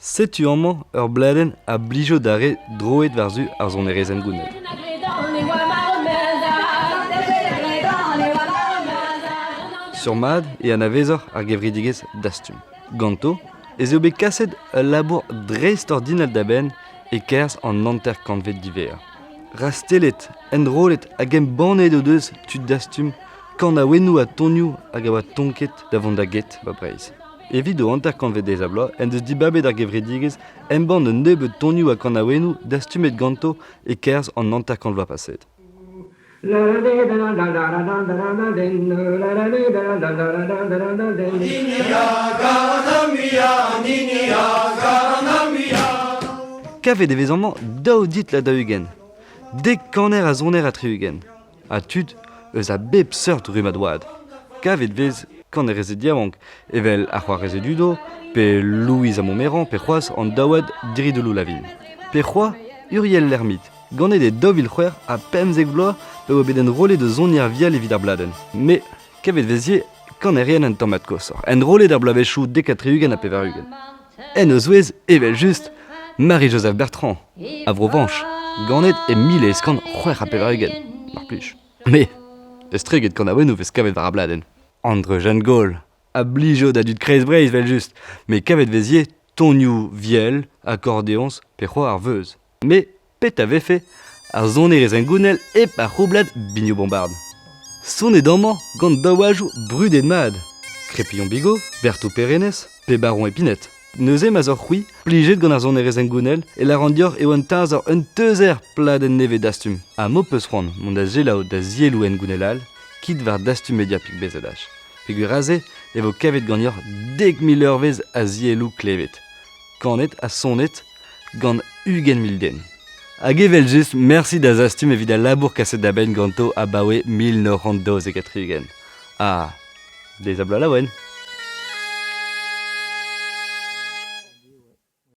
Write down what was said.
Setu amañ ur bladenn a blijo d'ar re droet war-zu ar sonerezh hengounel. Sur-mat e anavezoc'h ar gevredigezh Dastum. Ganto ez eo bet kaset ul labour dreistordinal da benn e-kerzh an hanter-kantved diwezhañ. Rastellet, enrollet hag embannet o deus tud Dastum kanaouennoù ha tonioù hag a oa tonket da vont da get 'ba Breizh. Evit o hanter-kantved deiz-ha-bloaz en deus dibabet ar gevredigezh embann un nebeud tonioù ha kanaouennoù dastumet ganto e-kerzh an hanter-kant vloaz paseet. Kavet e vez amañ daou ditl ha 40, dek kaner ha soner ha 60. Ha tud eus a bep seurt rummad oad. Kavet 'vez kanerezed yaouank evel ar c'hoarezed Udo pe Louise Montméran pe c'hoazh an daouad Dirideloù-Lavigne. Pe c'hoazh Uriel Lermit, ganet e 2015 vloaz pa oa bet enrollet da soniñ ar vial evit ar bladenn. Met kavet 'vez ivez kanerien un tamm koshoc'h, enrollet er bloavezhioù 70 ha 80. En o zouez, evel-just, Marie-Joseph Bertrand, a Vro-Vañch, ganet e 1886, mar plij. Me, estreget kanaouennoù 'vez kavet war ar bladenn. Andre Jean-Gaulle a blijo da dud Kreiz-Breizh evel-just, met kavet 'vez ivez tonioù viell, akordeoñs pe c'hoazh ar veuz. Met petra 'vefe ar sonerezh hengounel hep ar c'houblad binioù-bombard? Sonet amañ gant daouajoù brudet-mat, Crépillon Bigot, Berthaud Perennes pe Baron Epinette. Neuze ma'z oc'h-c'hwi plijet gant ar sonerezh hengounel e lâran deoc'h eo un teñzor un teuzer pladenn nevez Dastum. Ha m'ho peus c'hoant mont da selaou da zielloù hengounel all, kit war Dastum Media Pik BZH. Peogwir aze e vo kavet ganeoc'h 10,000 eurvezh a zielloù klevet, kanet ha sonet gant 20,000 den. Hag evel-just, mersi da Zastum evit al labour kaset da benn ganto abaoe 1972. Ha deiz-ha-bloaz laouen!